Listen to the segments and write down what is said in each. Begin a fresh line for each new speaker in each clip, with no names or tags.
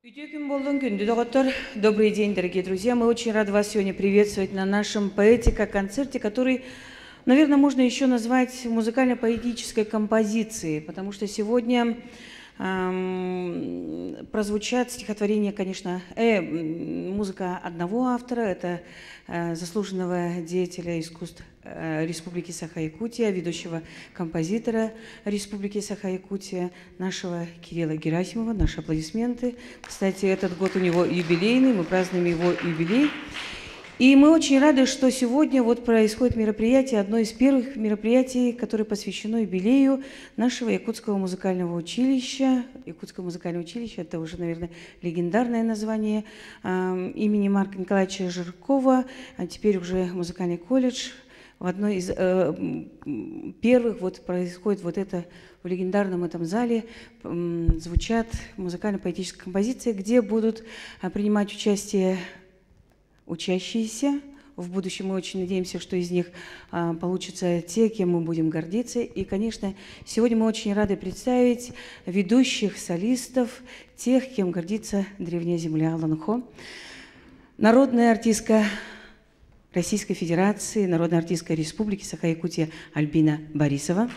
Үтүө күн буоллун, күндү доҕоттор. Добрый день, дорогие друзья. Мы очень рады вас сегодня приветствовать на нашем поэтика-концерте, который, наверное, можно еще назвать музыкально-поэтической композицией, потому что сегодня прозвучат стихотворения, конечно, музыка одного автора, это заслуженного деятеля искусств Республики Саха-Якутия, ведущего композитора Республики Саха-Якутия, нашего Кирилла Герасимова. Наши аплодисменты. Кстати, этот год у него юбилейный, мы празднуем его юбилей. И мы очень рады, что сегодня вот происходит мероприятие, одно из первых мероприятий, которое посвящено юбилею нашего Якутского музыкального училища. Якутское музыкальное училище – это уже, наверное, легендарное название имени Марка Николаевича Жиркова, а теперь уже музыкальный колледж. В одной из первых вот происходит вот это в легендарном этом зале, звучат музыкально-поэтические композиции, где будут принимать участие учащиеся. В будущем мы очень надеемся, что из них получатся те, кем мы будем гордиться. И, конечно, сегодня мы очень рады представить ведущих солистов, тех, кем гордится древняя земля Олонхо. Народная артистка Российской Федерации, народная артистка Республики Саха-Якутия Альбина Борисова.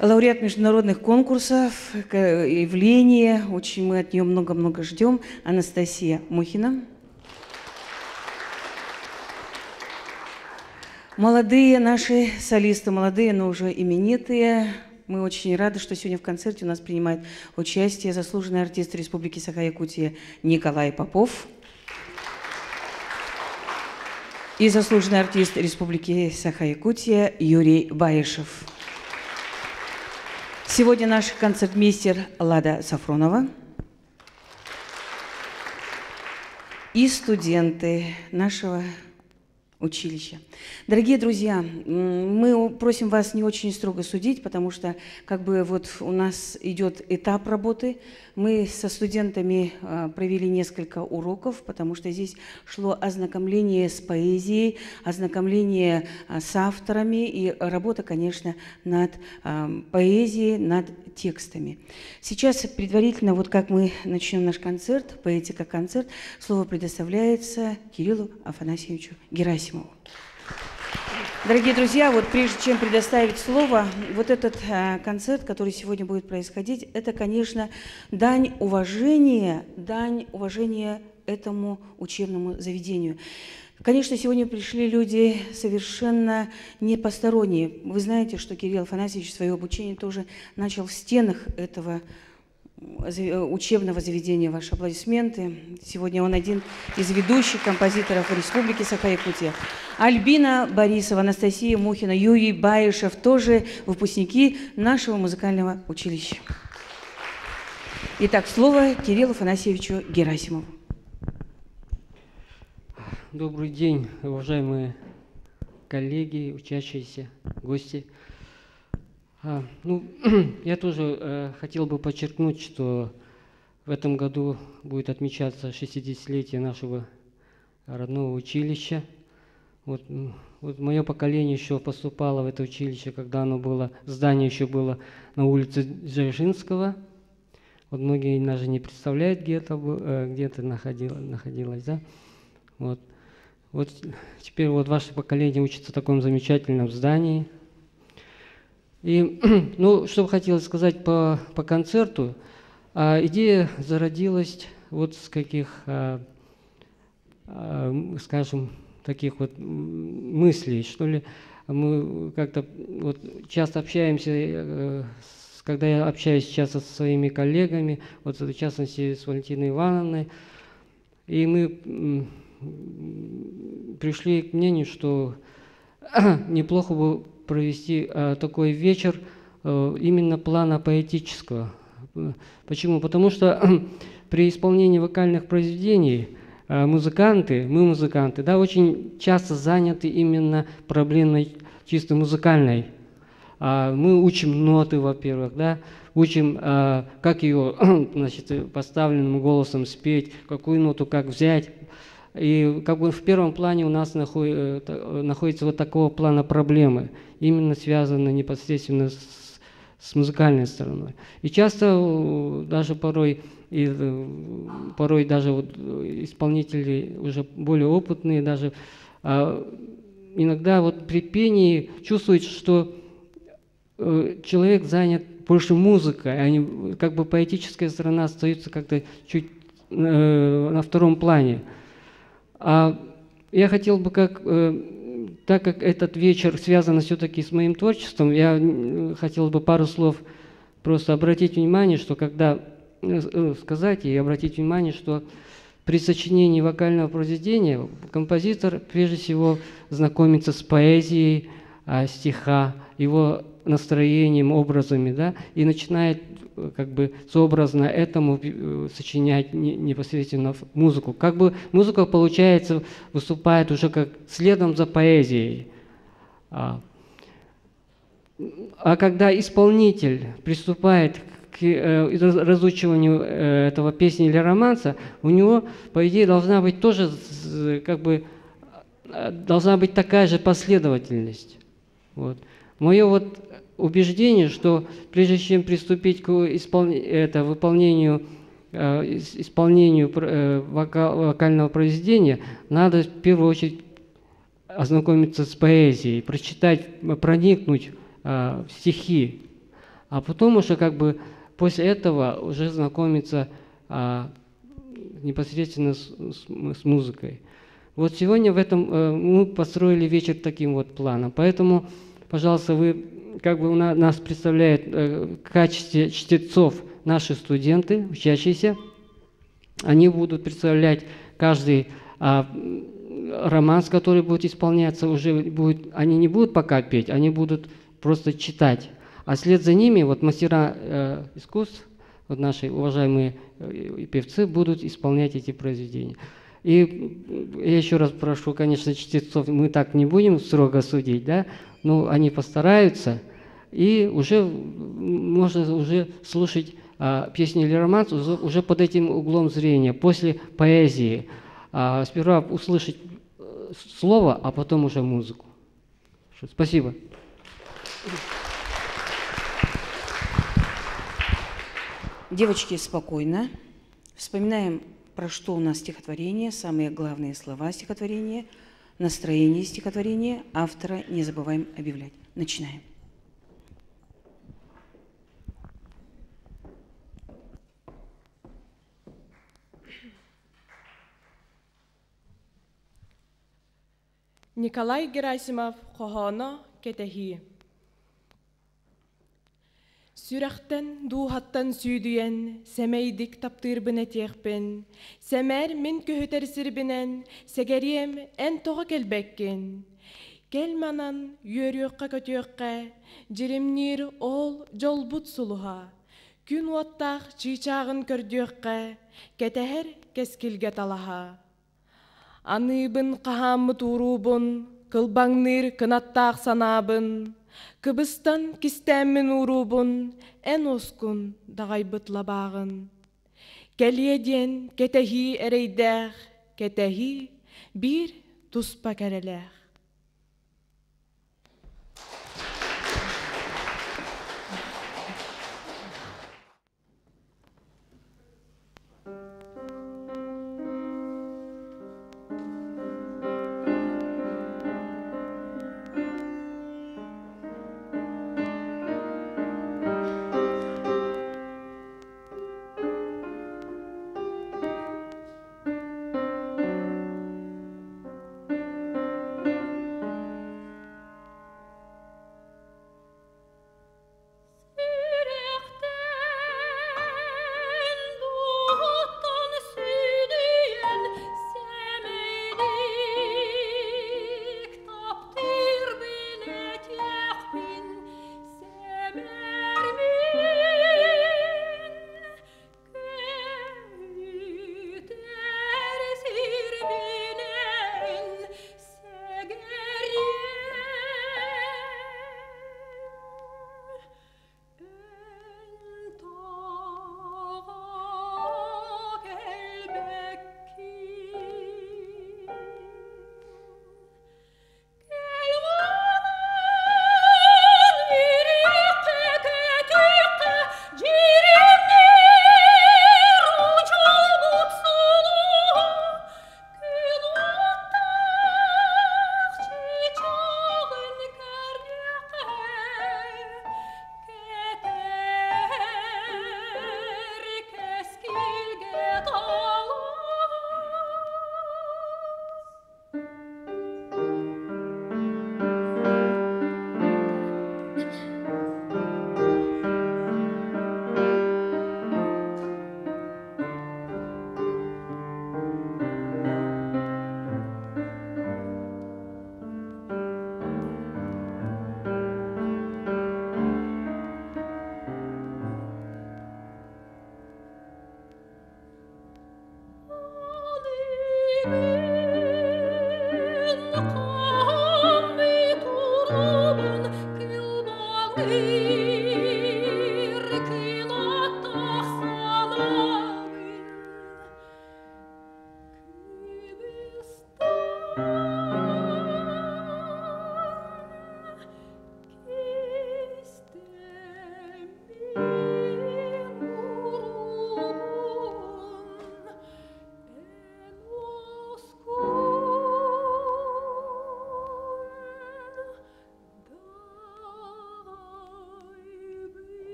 Лауреат международных конкурсов, явление, очень мы от нее много-много ждем, Анастасия Мухина. Молодые наши солисты, молодые, но уже именитые. Мы очень рады, что сегодня в концерте у нас принимает участие заслуженный артист Республики Саха-Якутия Николай Попов и заслуженный артист Республики Саха-Якутия Юрий Баишев. Сегодня наш концертмейстер Лада Сафронова и студенты нашего училища. Дорогие друзья, мы просим вас не очень строго судить, потому что как бы вот у нас идет этап работы. Мы со студентами провели несколько уроков, потому что здесь шло ознакомление с поэзией, ознакомление с авторами и работа, конечно, над поэзией, над текстами. Сейчас предварительно, вот как мы начнем наш концерт, поэтика-концерт, слово предоставляется Кириллу Афанасьевичу Герасимову. Дорогие друзья, вот прежде чем предоставить слово, вот этот концерт, который сегодня будет происходить, это, конечно, дань уважения этому учебному заведению. Конечно, сегодня пришли люди совершенно не посторонние. Вы знаете, что Кирилл Афанасьевич свое обучение тоже начал в стенах этого учебного заведения. Ваши аплодисменты. Сегодня он один из ведущих композиторов Республики Саха-Якутия. Альбина Борисова, Анастасия Мухина, Юрий Баишев тоже выпускники нашего музыкального училища. Итак, слово Кириллу Афанасьевичу Герасимову.
Добрый день, уважаемые коллеги, учащиеся, гости. Ну, я тоже хотел бы подчеркнуть, что в этом году будет отмечаться 60-летие нашего родного училища. Вот мое поколение еще поступало в это училище, когда оно было, здание еще было на улице Дзержинского. Вот многие даже не представляют, где это, находилось, да? Вот. Вот теперь вот ваше поколение учится в таком замечательном здании. И, ну, что бы хотелось сказать по концерту. Идея зародилась вот с каких, скажем, таких вот мыслей, что ли. Мы как-то вот часто общаемся, когда я общаюсь часто со своими коллегами, вот в частности с Валентиной Ивановной, и мы пришли к мнению, что неплохо бы провести такой вечер именно плана поэтического. Почему? Потому что при исполнении вокальных произведений музыканты, мы музыканты, да, очень часто заняты именно проблемой чисто музыкальной. Мы учим ноты, во-первых, да, учим, как ее, значит, поставленным голосом спеть, какую ноту как взять. И как бы в первом плане у нас находится вот такого плана проблемы, именно связанные непосредственно с с музыкальной стороной. И часто даже порой, и, порой даже вот исполнители уже более опытные даже иногда вот при пении чувствуют, что человек занят больше музыкой, а не, как бы поэтическая сторона остается как-то чуть на втором плане. А я хотел бы, как, так как этот вечер связан все-таки с моим творчеством, я хотел бы пару слов просто обратить внимание, что когда сказать и обратить внимание, что при сочинении вокального произведения композитор прежде всего знакомится с поэзией стиха, его настроением, образами, да, и начинает как бы сообразно этому сочинять непосредственно музыку. Как бы музыка, получается, выступает уже как следом за поэзией. А когда исполнитель приступает к разучиванию этого песни или романса, у него, по идее, должна быть тоже как бы должна быть такая же последовательность. Вот. Мое вот убеждение, что прежде чем приступить к выполнению, исполнению вокального произведения, надо в первую очередь ознакомиться с поэзией, прочитать, проникнуть в стихи, а потом уже как бы после этого уже знакомиться непосредственно с музыкой. Вот сегодня в этом мы построили вечер таким вот планом, поэтому, пожалуйста, вы как бы нас представляют в качестве чтецов наши студенты, учащиеся. Они будут представлять каждый романс, который будет исполняться, уже будет, они не будут пока петь, они будут просто читать. А вслед за ними вот мастера искусств, вот наши уважаемые певцы, будут исполнять эти произведения. И я еще раз прошу, конечно, чтецов, мы так не будем строго судить, да, но они постараются, и уже можно уже слушать песни или романс уже под этим углом зрения, после поэзии. Сперва услышать слово, а потом уже музыку. Спасибо.
Девочки, спокойно. Вспоминаем, про что у нас стихотворение, самые главные слова стихотворения, настроение стихотворения, автора не забываем объявлять. Начинаем.
Николай Герасимов хоһооно «Кэтэһии». Сүрэхтэн, дууһаттан сүүдүйэн, сэмэйдик таптыырбын этиэхпин, сэмээр мин көһүтэр сирбинэн, сэгэриэм эн тоҕо кэлбэккин. Кэл манан үөрүөххэ-көтүөххэ, дьиримниир ол дьолбут сулуһа, күн уоттаах чыычааҕын көрдүөххэ, кэтэһэр кэскилгэ талаһа. Аныыбын хаһааммыт ууруубун, кылбаҥныыр кынаттаах санаабын, кыбыстан кистээммин ууруубун, эн уоскун даҕайбыт лабааҕын. Кэлиэ диэн кэтэһии эрэйдээх, кэтэһии биир туспа кэрэлээх.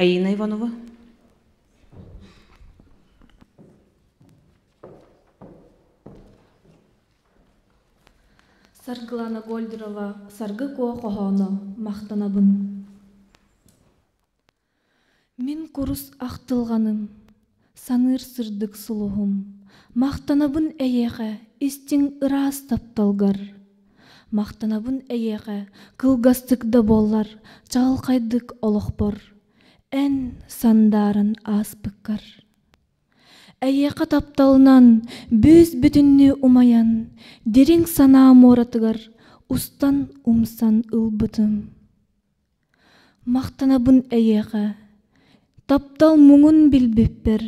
Аина Иванова.
Саргылана Гольдерова Саргы Куо хоһооно Махтанабын. Мин курус ахтылҕаным, саныыр сырдык сулуһум, Махтанабын эйиэхэ истиҥ ыраас тапталгар. Махтанабын эйиэхэ кылгастык да буоллар чаҕылхайдык олохпор, эн сандааран ааспыккар. Эйиэхэ тапталынан бүүс-бүтүннүү умайан, дириҥ санаа муоратыгар устан умсан ылбытым. Махтанабын эйиэхэ, таптал муҥун билбиппэр,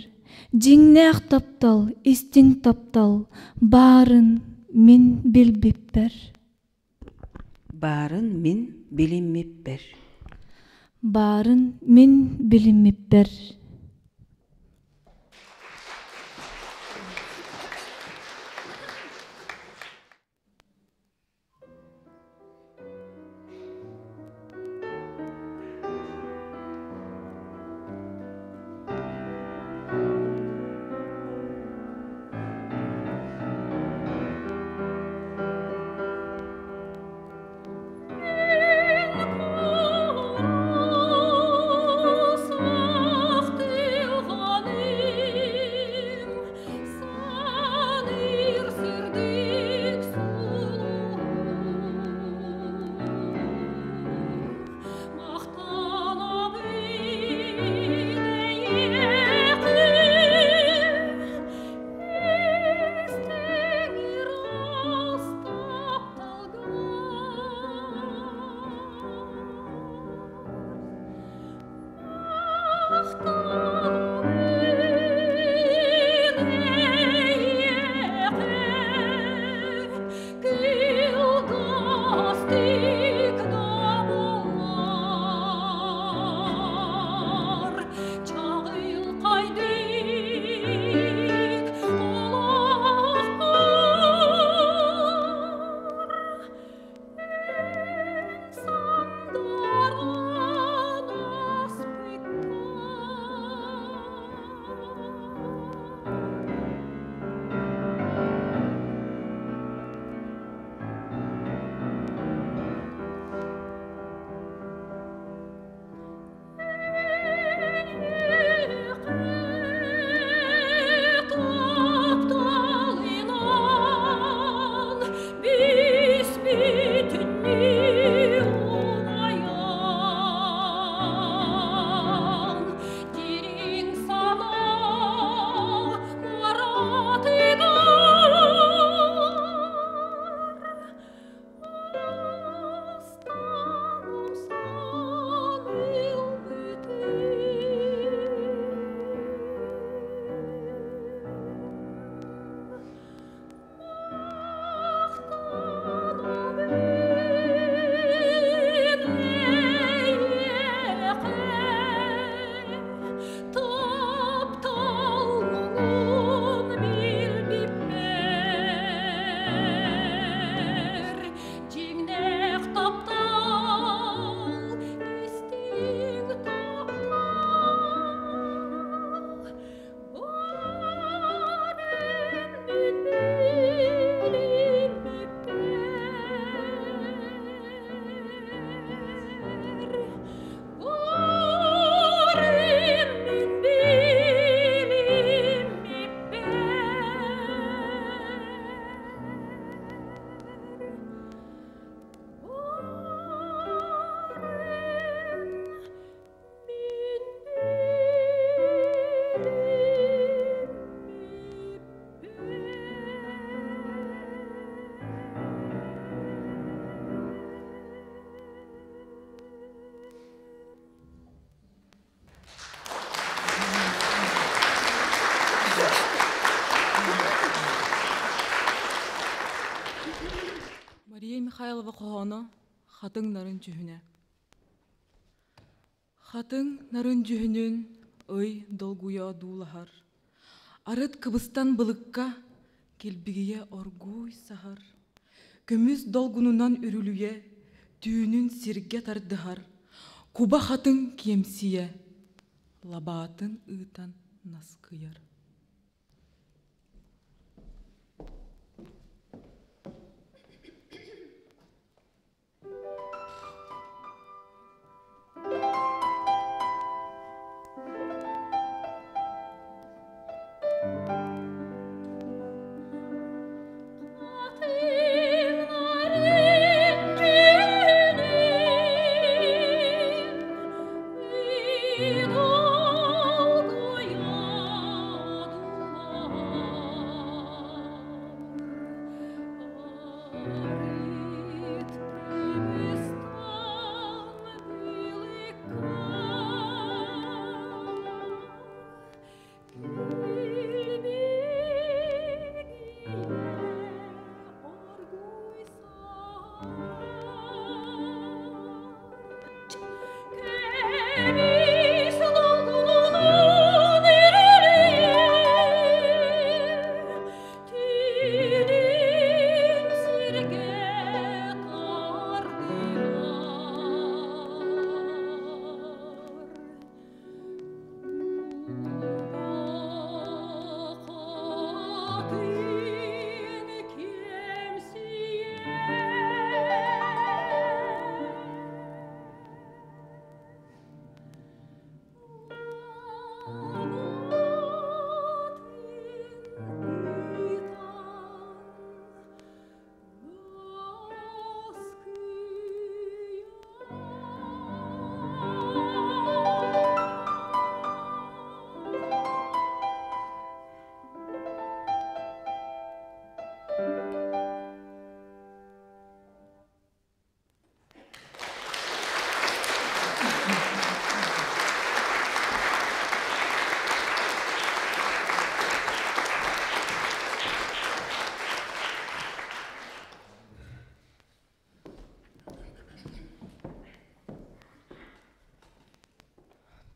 дьиҥнээх таптал, истиҥ таптал баарын мин билбиппэр.
Баарын мин билиммиппэр.
Баарын мин билиммиппэр.
Мария Михайлова хоһооно Хатыҥ нарын дьүһүнэ. Хатыҥ нарын дьүһүнүн ый долгуйа одуулаһар. Арыт кыбыстан былыкка килбигийэ оргууй саһар. Көмүс долгунунан үрүлүйэ, түүнүн сиргэ тардыһар. Куба хатыҥ киэмсийэ. лабаатын ыытан наскыйар.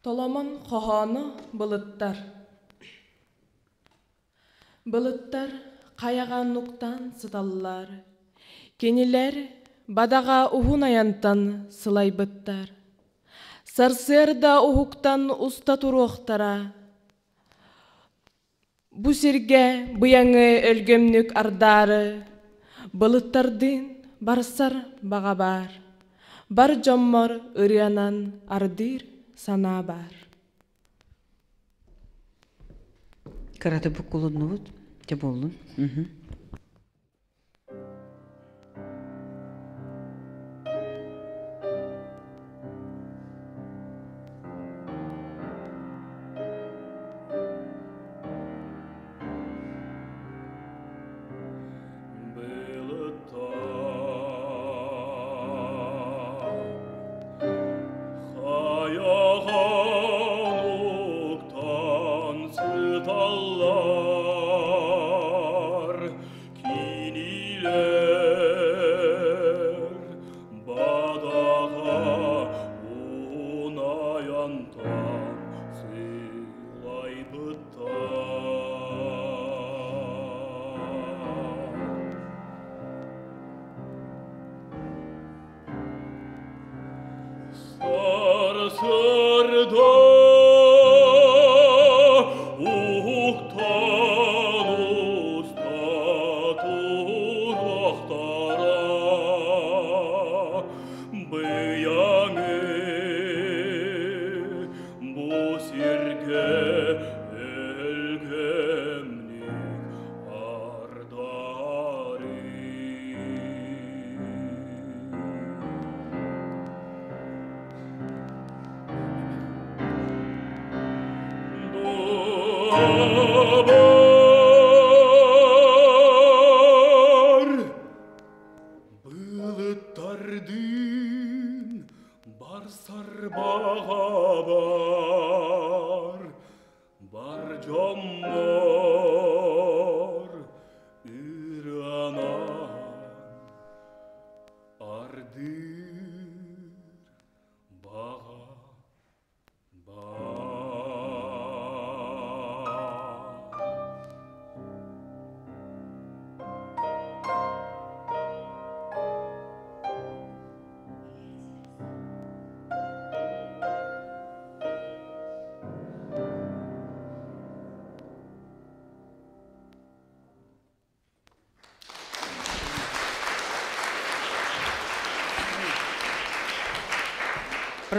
Толомон хоһооно былыттар. Былыттар хайаҕа нуктаан сыталлар. Кинилэр бадаҕа уһун айантан сылайбыттар. Сарсыарда уһуктан уста туруохтара. Бу сиргэ быйаҥы өлгөмнүк ардаары, былыттардыын барсар баҕа баар, бар дьоммор ырыанан ардыыр санаа баар.
Кырата буккулуннубут, дьэ буоллун.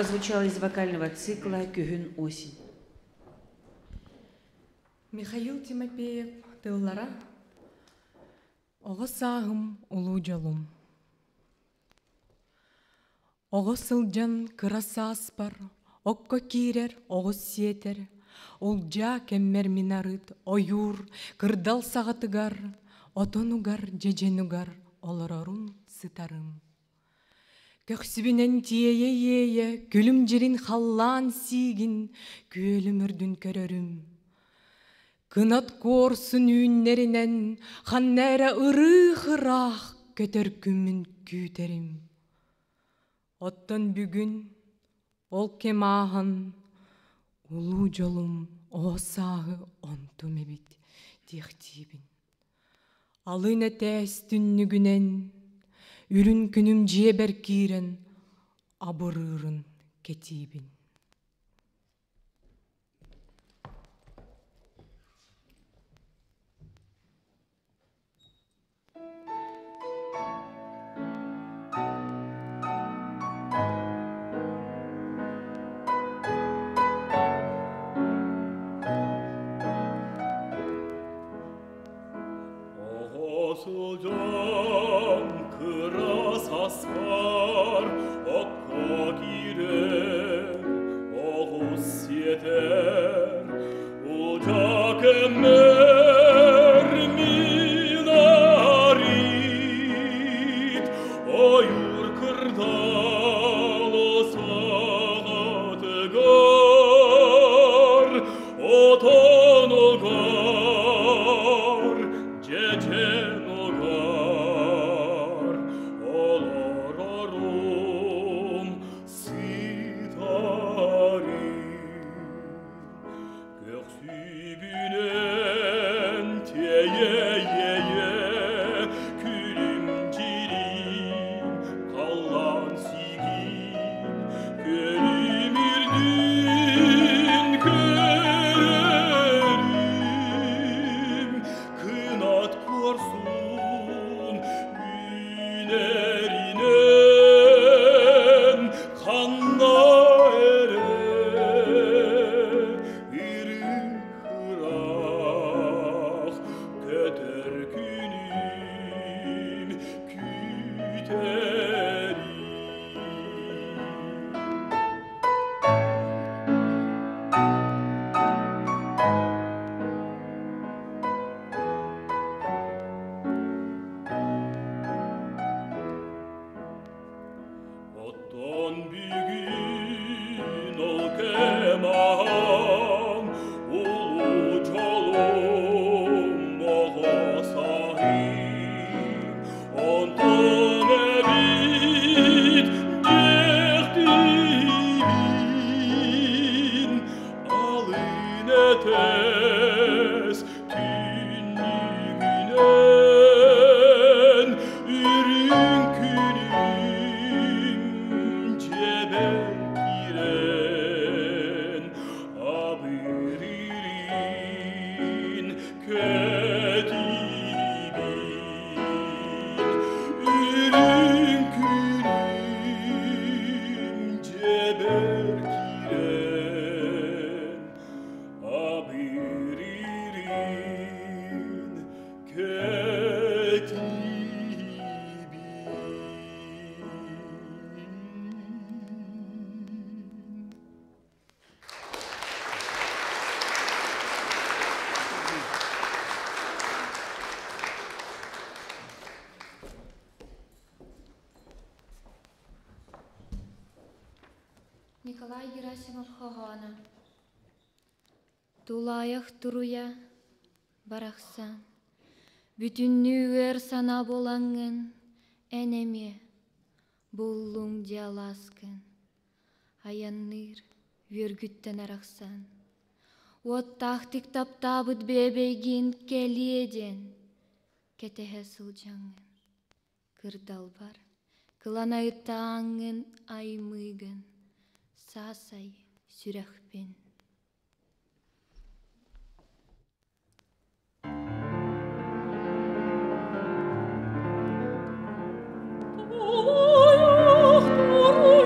Прозвучала из вокального цикла «Күһүн осень».
Михаил Тимофеев тыллара Оҕо сааһым улуу дьолум. Оҕо сылдьан кыра сааспар окко киирэр оҕус сиэтэр, улдьаа кэммэр мин арыт ойуур кырдал саҕатыгар, отонугар, дьэдьэнугар олорорум, сытарым. Көхсүбүнэн тиэйэ-иэйэ күлүм дьирин халлаан сиигин күөлүм үрдүн көрөрүм. Кынат куорсун үүннэринэн ханна эрэ ырыых-ыраах көтөр күммүн күүтэрим. Оттон бүгүн ол кэм ааһан улуу дьолум оҕо сааһы онтум эбит диэхтиибин. Алын этээс түннүгүнэн үрүн күнүм дьиэбэр киирэн абырыырын кэтиибин.
Оҕо сылдьан кыра саспар окко киирэр, оҕус сиэтэр, улдьаа кэммэр мин арыт, ойуур кырдал саҕатыгар, отонугар, дьэдьэн угар, олорорум сытарым. Көхсүбүнэн тиэйэ-иэйэ күлүм-дьирим халлаан сиигин күөлүм үрдүн көрөрүм кынат куорсун үүнэринэн ханна эрэ ырыых-ыраах көтөр күнүм күүтэрим. Оттон бүгүн ол кэм ааһан, улуу дьолум оҕо сааһым. Онтон эбит диэхтиибин, алын этээс түннүгүнэн үрүҥ күнүм дьиэбэр киирэн абырыырын кэтиибин. Үрүҥ күнүм дьиэбэр киирэн абырыырын кэтиибин.
Николай Герасимов хоһооно. Тулаайах туруйа барахсан, бүтүннүү ыар санаа буолаҥҥын, эн эмиэ буллуҥ дьиэ алааскын, айанныыр үөргүттэн арахсан, уоттаахтык таптаабыт биэбэйгин кэлиэ диэн кэтэһэ сылдьаҥҥын, кырдалбар кыланайытааҥҥын аймыыгын, саасай сүрэхпин.
Тулаайах туруйа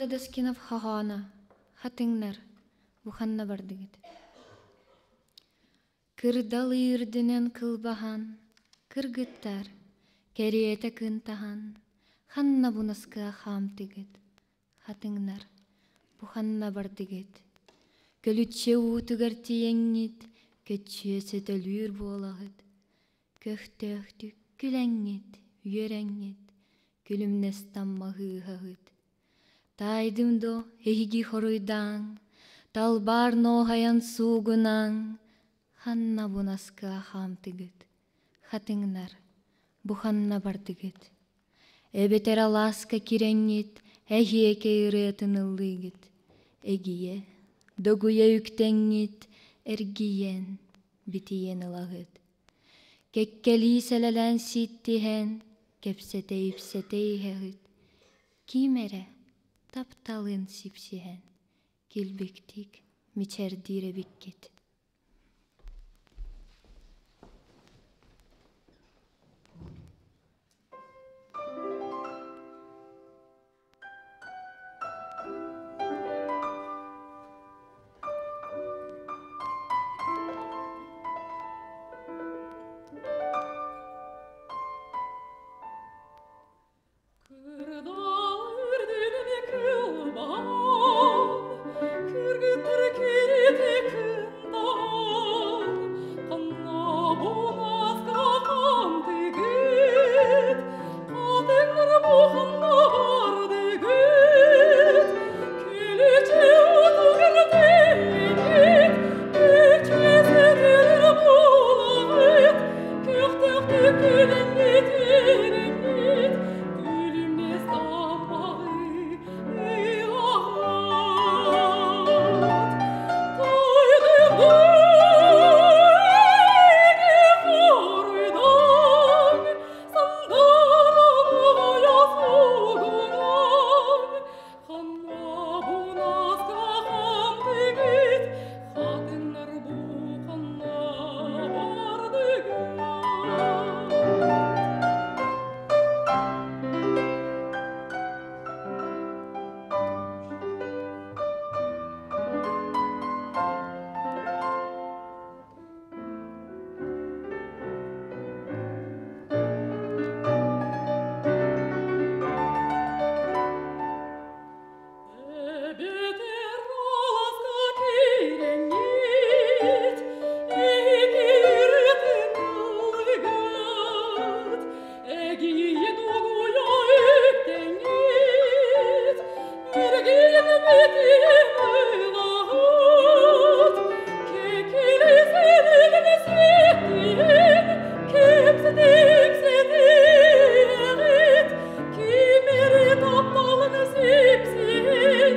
Дадаскинов хоһооно Хатыҥнар, бу ханна бардыгыт? Кырдал үрдүнэн кылбаһан, кыргыттар, кэриэтэ кынтаһан, ханна бунаскыа хаамтыгыт? Хатыҥнар, бу ханна бардыгыт? Көлүччэ уутугар тиийэҥҥит, көччүө сөтөлүүр буолаҕыт. Көхтөөхтүк күлэҥҥит, үөрэҥҥит, күлүмнэс таммаһыыһаҕыт. Таайдым до эһиги хоруйдааҥ, талбаар нооһайан суугунаҥ, ханна бунаскыа хаамтыгыт, хатыҥнар, бу ханна бардыгыт? Эбэтэр алааска кирэҥҥит, эһиэкэй ырыатын ыллыыгыт, эгийэ, догуйа үктэҥҥит, эргийэн, битийэн ылаҕыт. Кэккэлии сэлэлээн сииттиһэн, кэпсэтэ-ипсэтэ иһэҕит, ким эрэ тапталын сипсиһэн, килбиктик мичэрдиир эбиккит.
Кырдал үрдүнэн кылбаан, кыргыттар кирити кындаан, ханна бунаска хантыгыт, хатыҥнар буханна бардыгыт, киличе утугар тиийгит, күчү булагыт, көхтөхтүк күлэҥҥит үөрэҥҥит, күлүмнэс таммаҕы ыаҕыт. Тойдум хоруйдан, сандаран сугунан, ханна бунаска хантыгыт, хатыҥнар бу ханна бардыгыт? Эбэтэр аласка киирэҥҥит, эһиги ырытын эгийи дугуйа үктэҥҥит, эргийэн битиэн ылаҕыт, кэккэлэсэрин сиэттиэн, кэпсэтипсэтиэҕит, ким эрэ тапталын сипсиэн,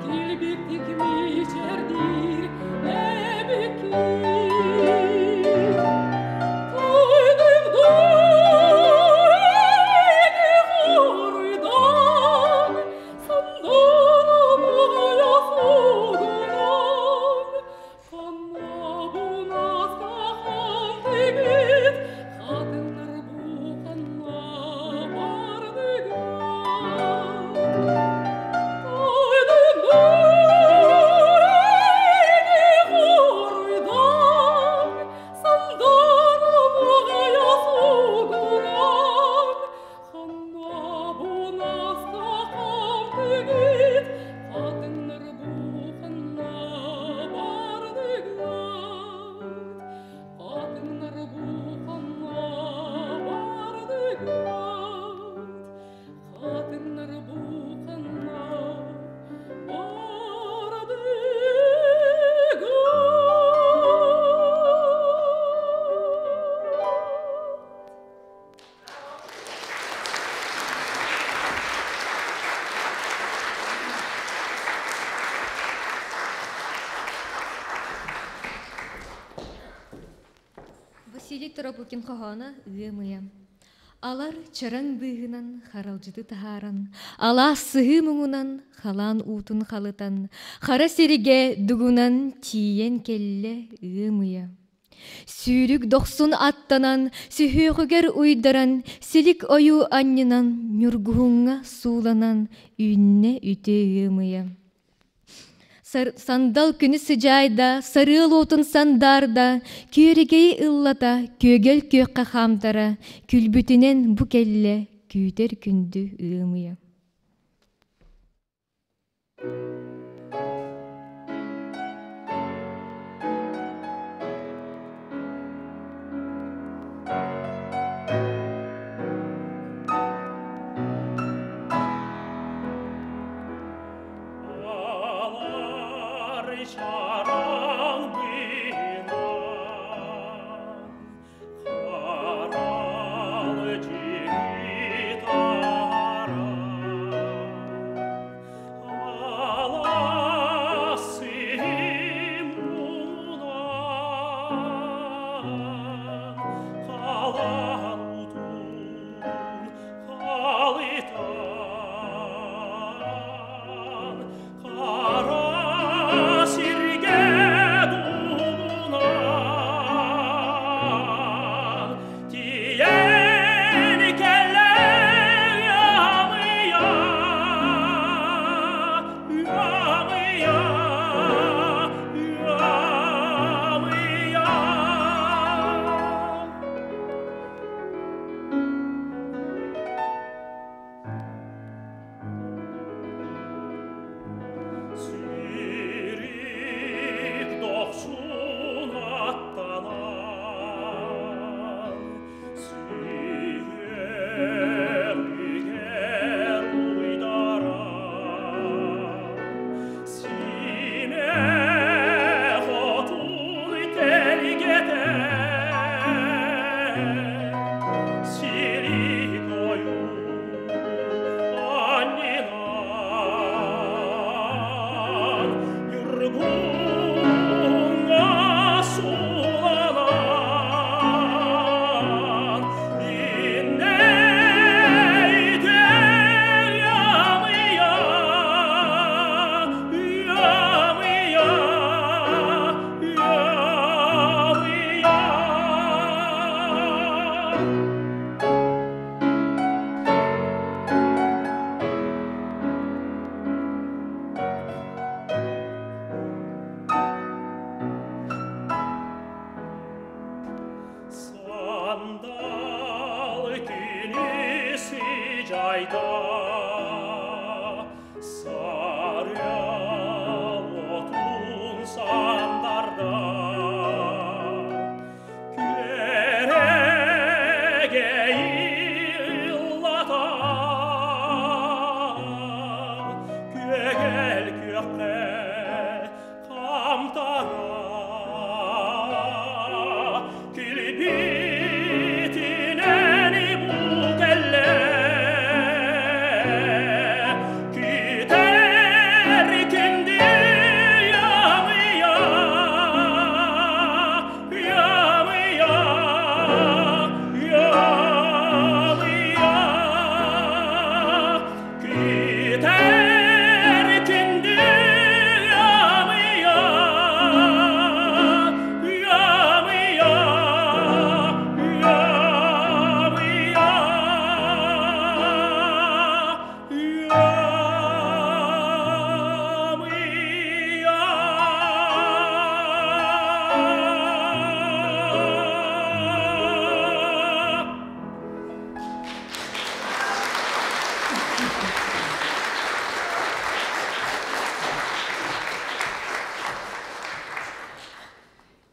килбиктик мичэрдиир эбиккит. Тойдум хоруйдан, сандаран сугунан, ханна бунаска хантыгыт, хатыҥнар бу ханна бардыгыт? Тойдум хоруйдан, сандаран сугунан, ханна бунаска хантыгыт, хатыҥнар бу ханна бардыгыт? Хатыҥнар бу ханна бардыгыт? Хатыҥнар бу ханна бардыгыт?
Василий Торопукин хоһооно ыам-ыйа. Алар чараҥ быыһынан харалдьыты таһааран, алаас сыһыы муҥунан халаан уутун халытан, хара сиригэ дугунан тиийэн кэллэ ыам-ыйа. Сүүрүк дохсун аттанан, сүһүөҕүгэр уйдаран, силик ойуу анньынан, ньургуһуҥҥа сууланан үүннэ үтүө ыамыйа. Сандал күнү сыдьаайда, сарыал уотун сандаарда, күөрэгэйи ыллата, күөгэл күөххэ хаамтара, күлбүтүнэн бу кэллэ күүтэр күндү ыамыйа.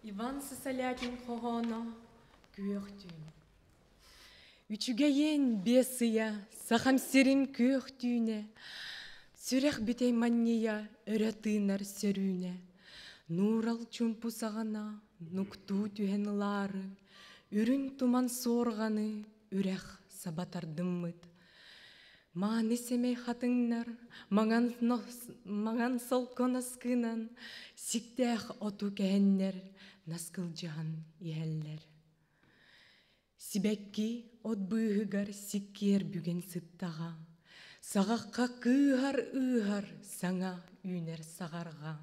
Иван Сысолятин хоһооно күөх түүн. Үчүгэйин биэс ыйа, сахам сирин күөх түүнэ, сүрэх бүтэй манньыйа өрө тыынар сөрүүнэ. Нуурал чумпу саҕана нуктуу түһэн ылаары, үрүҥ туман суорҕаны үрэх саба тардыммыт. Мааны сэмэй хатыҥнар маҥан, маҥан солко наскынан сиктээх оту кэһэннэр наскылдьыһан иһэллэр. Сибэкки от быыһыгар сиккиэр бүгэн сыттаҕа, саҕахха кыыһар ыыһар саҥа үүнэр саҕарҕа.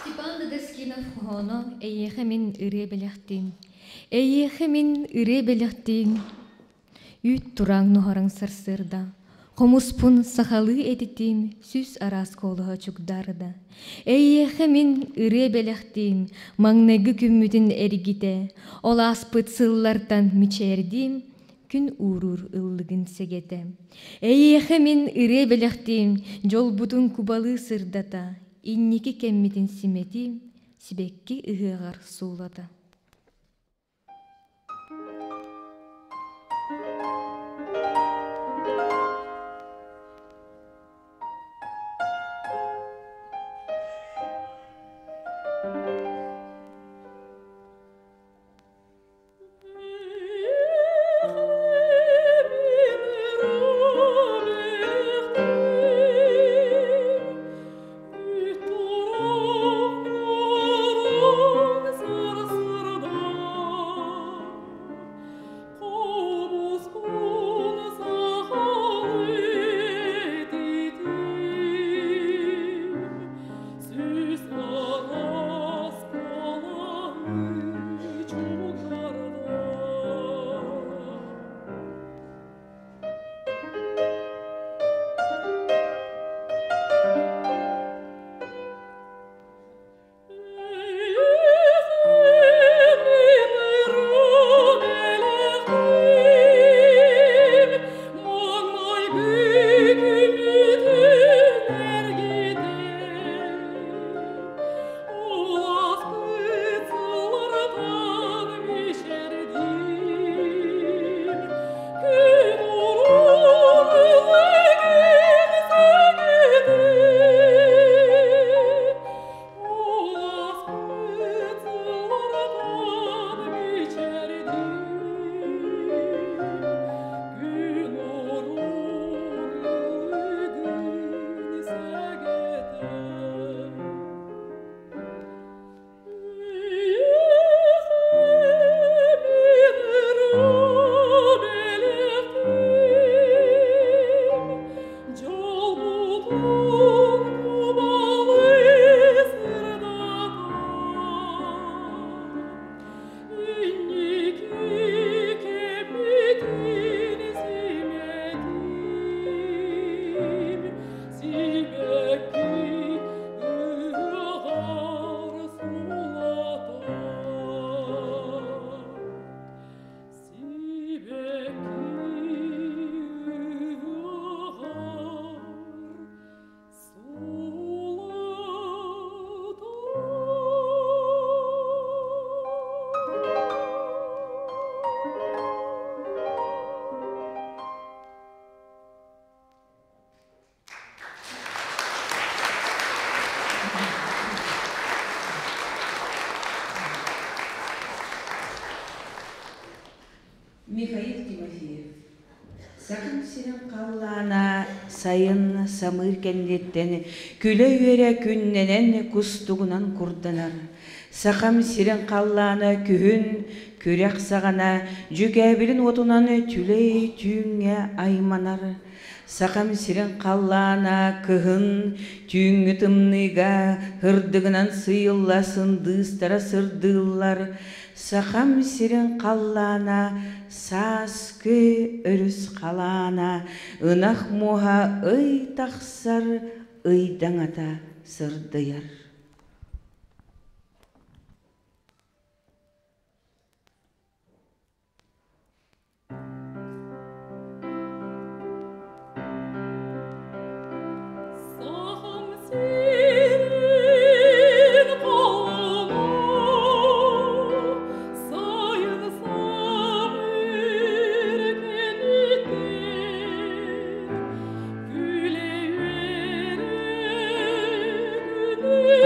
Степан Дадаскинов хоһооно «Эйиэхэ мин ырыа бэлэхтиим, эйиэхэ мин ырыа бэлэхтиим, үүт тураҥ нуһараҥ сарсыарда, хомуспун сахалыы этитиим, сүүс араас куолуһа чугдаарда. Эйиэхэ мин ырыа бэлэхтиим, маҥнайгы күммүтүн эргитэ, ол ааспыт сыллартан мичээрдиим, күн ууруур ыллыгын сэгэтэ. Эйиэхэ мин ырыа бэлэхтиим, дьолбутун кубалыы сырдата, инники кэммитин симэтиим, сибэкки ыһыаҕар суулата.
Михаил Тимофеев. Сахам сирин халлаана сайын самыыр кэнниттэн күлэ-үөрэ күннэнэн кустугунан курданар. Сахам сирин халлаана күһүн күрэх саҕана дьүкээбилин уотунан түлэй түүҥҥэ айманар. Сахам сирин халлаана кыһын түүҥҥү тымныыга һырдыгынан сыйылла сындыыстара сырдыыллар. Сахам сирин халлаана сааскы өрүс халаана ынах муоһа ый тахсар ыйдаҥата сырдыйар.
Күле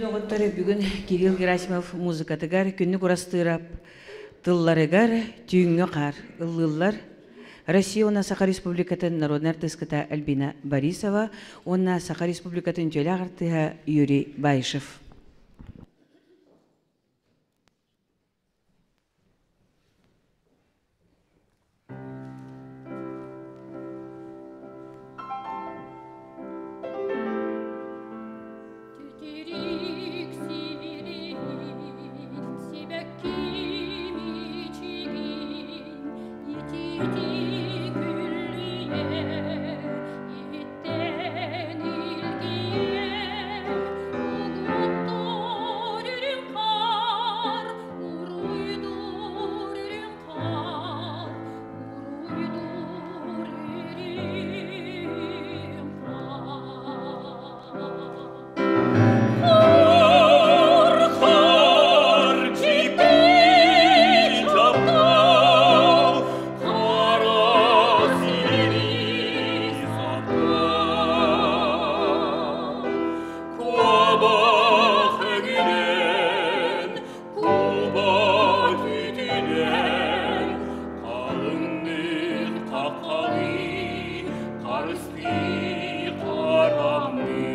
Доҕоттор, бүгүн Кирилл Герасимов музыкатыгар Күннүк Урастыырап тылларыгар Түүҥҥү хаар ыллыыллар Россия уонна Саха Республикатын народнай артыыската Альбина Борисова уонна Саха Республикатын үтүөлээх артыыһа Юрий Баишев.
Титирик сирин, сибэкки мичигин, ититик үллүйэр, иһиттэн илгийэр, угуттуур үрүҥ хаар, уруйдуур үрүҥ хаар, уруйдуур үрүҥ хаар.
Хаар-хаар дьикти таптал, хара сири саптал. Куобах өҥүнэн, куба түүтүнэн, халыҥнык хаххалыы, харыстыы харамныы.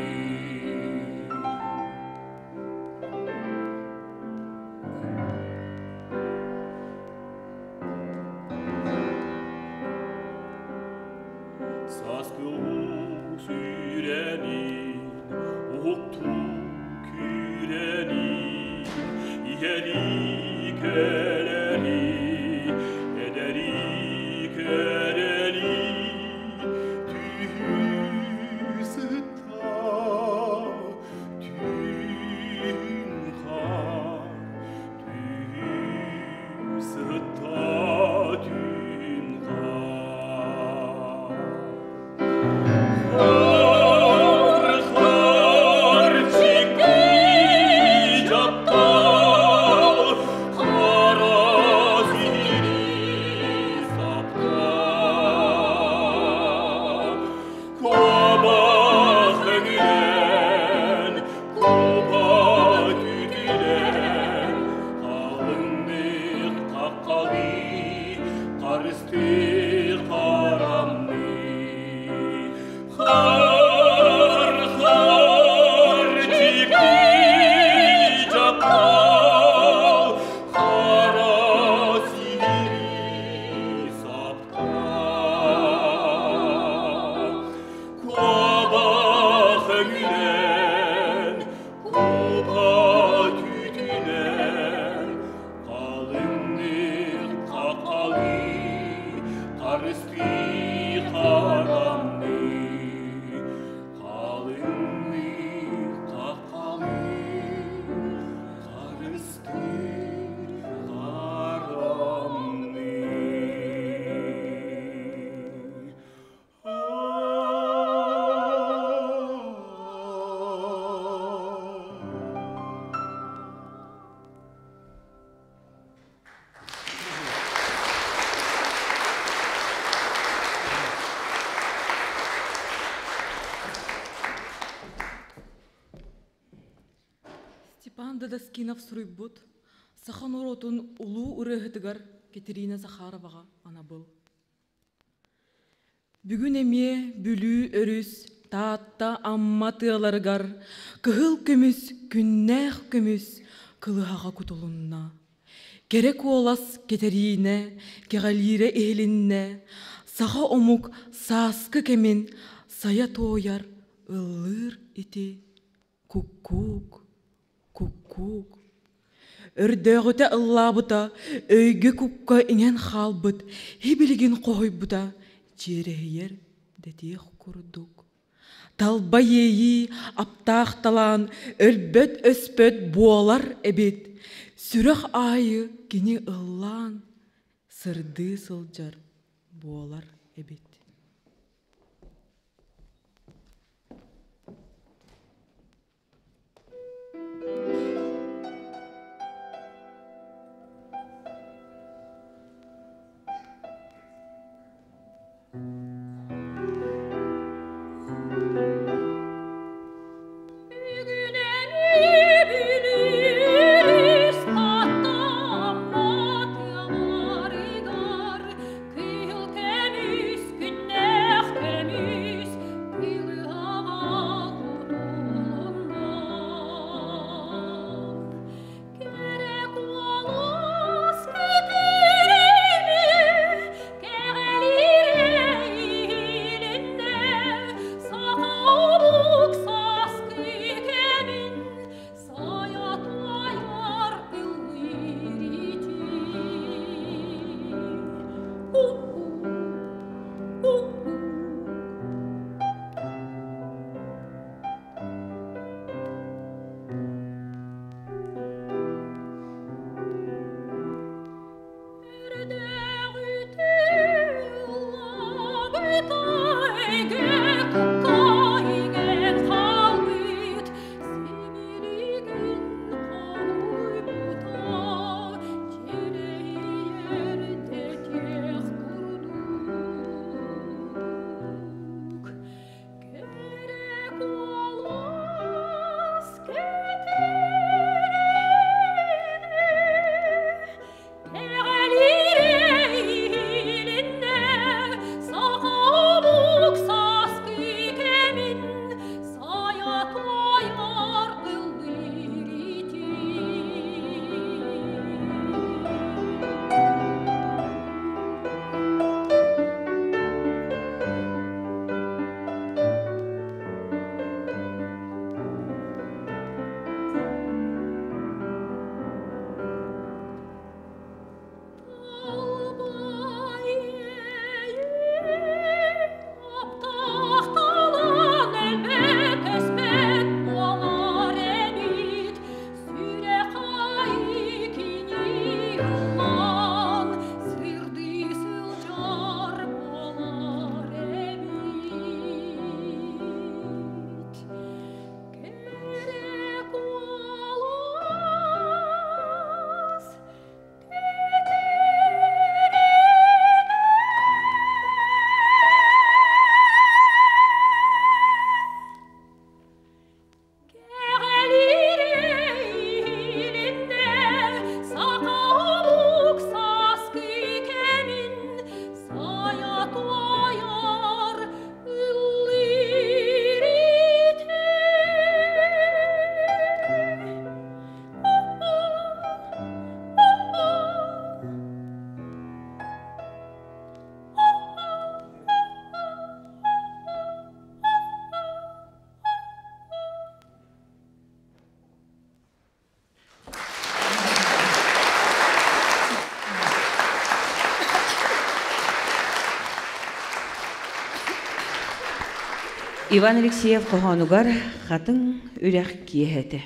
Сааскы уу сүүрэнин, уһуктуу күүрэнин, иһэлии кэлэри, эдэрии кэрэли, түүһүү сытта, түүн хаар, түүһүү сытта, түүн хаар. Хаар-хаар дьикти таптал, хара сири саптал. Куобах өҥүнэн, куба түүтүнэн, халыҥнык хаххалыы, харыстыы харамныы. Хаар-хаар дьикти таптал, хара сири саптал. Куобах өҥүнэн, куба түүтүнэн, халыҥнык хаххалыы, харыстыы харамныы. Халыҥнык хаххалыы, харыстыы харамныы.
Степан Дадаскинов суруйбут саха норуотун улуу ырыаһытыгар Катерина Захароваҕа анабыл. Бүгүн эмиэ Бүлүү өрүс Таатта Амма тыаларыгар кыһыл көмүс күннээх көмүс кылыһаҕа кутулунна. Кэрэ куолас Кэтэриинэ кэҕэлиирэ иһилиннэ, саха омук сааскы кэмин сайа туойар ыллыыр ити куккуук, куккуук. Өрдөөҕүтэ ыллаабыта өйгө-кукка иҥэн хаалбыт, һибилигин хоһуйбута дьиэрэһийэр дэтиэх курдук. Талба иэйии аптаах талаан өлбөт-өспөт буолар эбит. Сүрэх аайы кини ыллаан сырдыы сылдьар буолар эбит.
Бүгүн
Иван Алексеев хоһоонугар Хатыҥ үрэх киэһэтэ.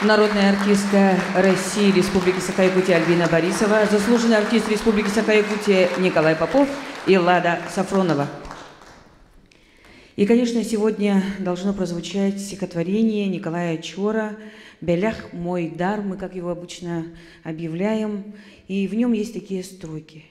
Народная артистка России Республики Саха-Якутия Альбина Борисова, заслуженный артист Республики Саха-Якутия Николай Попов и Лада Сафронова. И, конечно, сегодня должно прозвучать стихотворение Николая Чора «Белях мой дар», мы как его обычно объявляем. И в нем есть такие строки.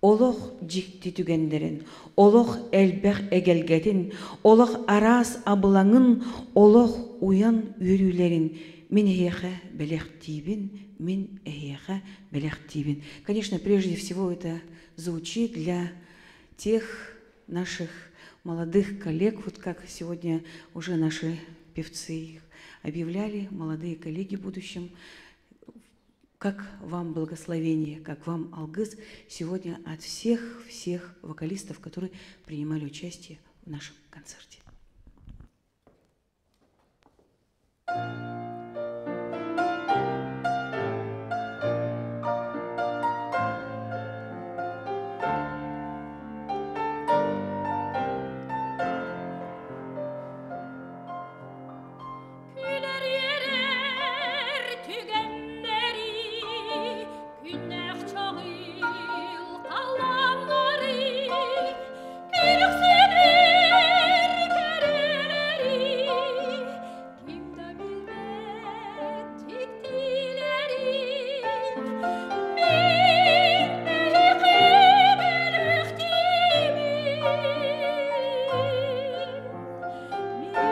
Олох дьикти түгэннэрин, олох элбэх эгэлгэтин, олох араас абылаҥын, олох уйан үөрүүлэрин мин эһиэхэ бэлэхтиибин, мин эһиэхэ бэлэхтиибин. Конечно, прежде всего это звучит для тех наших молодых коллег, вот как сегодня уже наши певцы их объявляли, молодые коллеги в будущем, как вам благословение, как вам алгыс сегодня от всех-всех вокалистов, которые принимали участие в нашем концерте.
Күлэр үөрэр түгэннэри, күннээх чаҕыл халлааннары, күлүксүнэр кэрэлэри, ким да билбэт дьиктилэрин. Мин эһиэхэ бэлэхтиибин.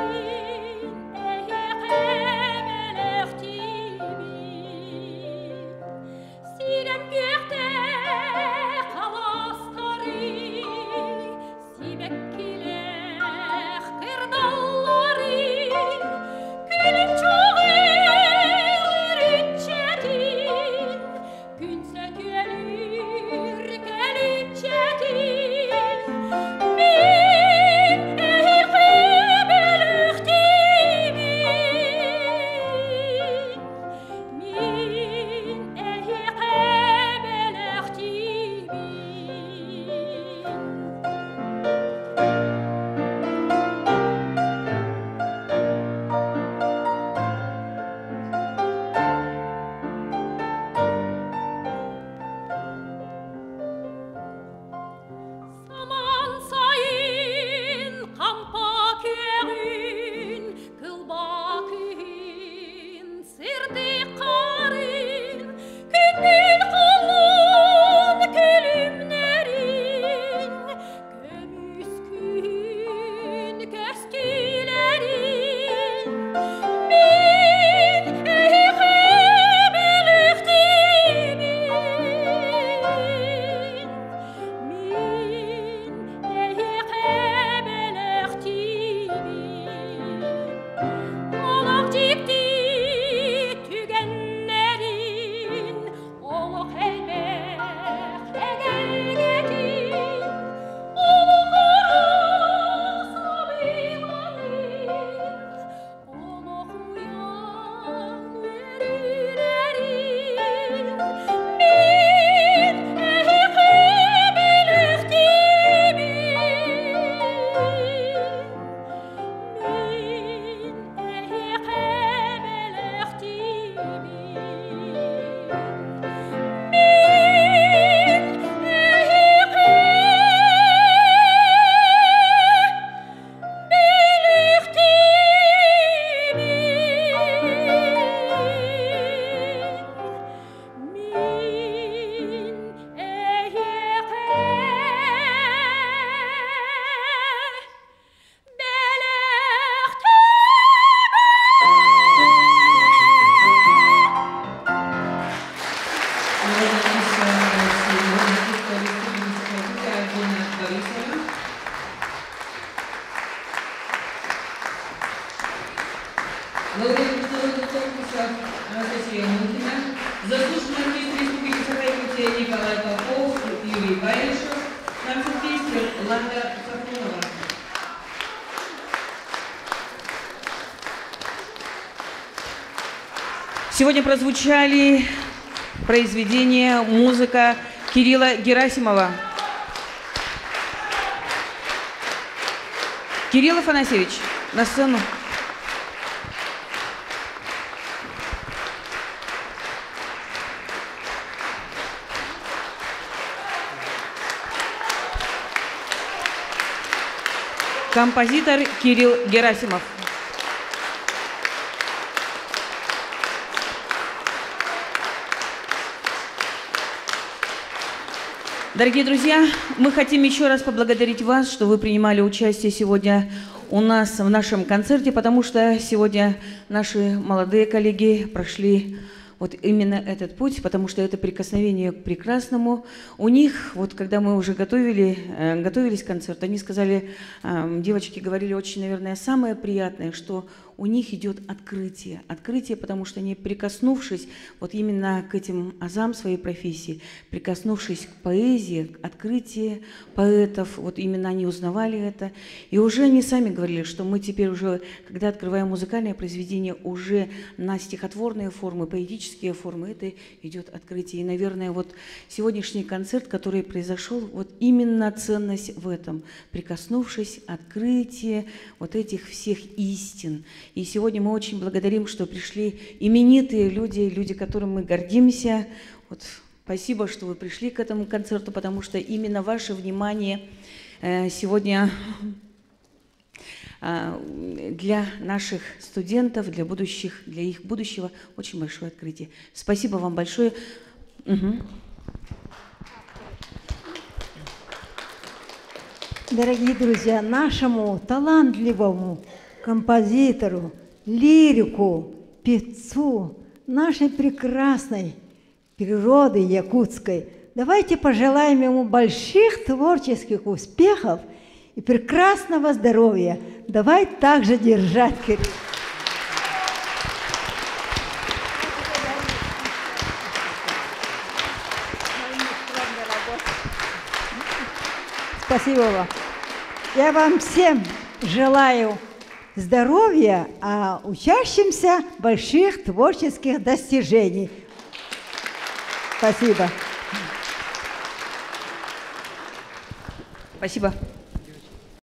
Мин эһиэхэ бэлэхтиибин. Сирэм күөхтээх алаастары, сибэккилээх кырдаллары, күлүм чоҕул үрүччэтин, күн сөтүөлүүр кэлүччэтин. Мин эһиэхэ бэлэхтиибин. Мин эһиэхэ бэлэхтиибин. Самаан сайын хампа күөҕүн, кылбаа күһүн, сырдык харын, күндүл холун күлүмнэрин, көмүс күн көстүүлэрин. Мин эһиэхэ бэлэхтиибин. Мин эһиэхэ бэлэхтиибин. Олох дьикти түгэннэрин, олох элбэх эгэлгэтин, олох араас абылаҥын, олох уйан үөрүүлэрин. Мин эһиэхэ бэлэхтиибин. Мин эһиэхэ бэлэхтиибин. Мин эһиэхэ бэлэхтиибин. Мин эһиэхэ бэлэхтиибин.
Народная артистка России, артистка Республики Саха-Якутия Альбина Борисова. Лауреат международных конкурсов Анастасия Мухина, заслуженный артист Республики Саха-Якутия Николай Попов, Юрий Баишев, концертмейстер Лада Сафронова.
Сегодня прозвучали произведения, музыка Кирилла Герасимова. Кирилл Афанасьевич, на сцену. Композитор Кирилл Герасимов. Дорогие друзья, мы хотим еще раз поблагодарить вас, что вы принимали участие сегодня у нас в нашем концерте, потому что сегодня наши молодые коллеги прошли вот Вот именно этот путь, потому что это прикосновение к прекрасному. У них, вот когда мы уже готовили, готовились к концерту, они сказали, девочки говорили очень, наверное, самое приятное, что у них идет открытие. Открытие, потому что они, прикоснувшись вот именно к этим азам своей профессии, прикоснувшись к поэзии, к открытию поэтов, вот именно они узнавали это. И уже они сами говорили, что мы теперь уже, когда открываем музыкальное произведение, уже на стихотворные формы, поэтические формы, это идет открытие. И, наверное, вот сегодняшний концерт, который произошел, вот именно ценность в этом, прикоснувшись, открытие вот этих всех истин. И сегодня мы очень благодарим, что пришли именитые люди, люди, которым мы гордимся. Вот, спасибо, что вы пришли к этому концерту, потому что именно ваше внимание сегодня для наших студентов, для будущих, для их будущего очень большое открытие. Спасибо вам большое. Угу.
Дорогие друзья, нашему талантливому композитору, лирику, певцу нашей прекрасной природы якутской. Давайте пожелаем ему больших творческих успехов и прекрасного здоровья. Давай также держать, Кирилл. Спасибо вам. Я вам всем желаю здоровья, а учащимся больших творческих достижений. Спасибо.
Спасибо.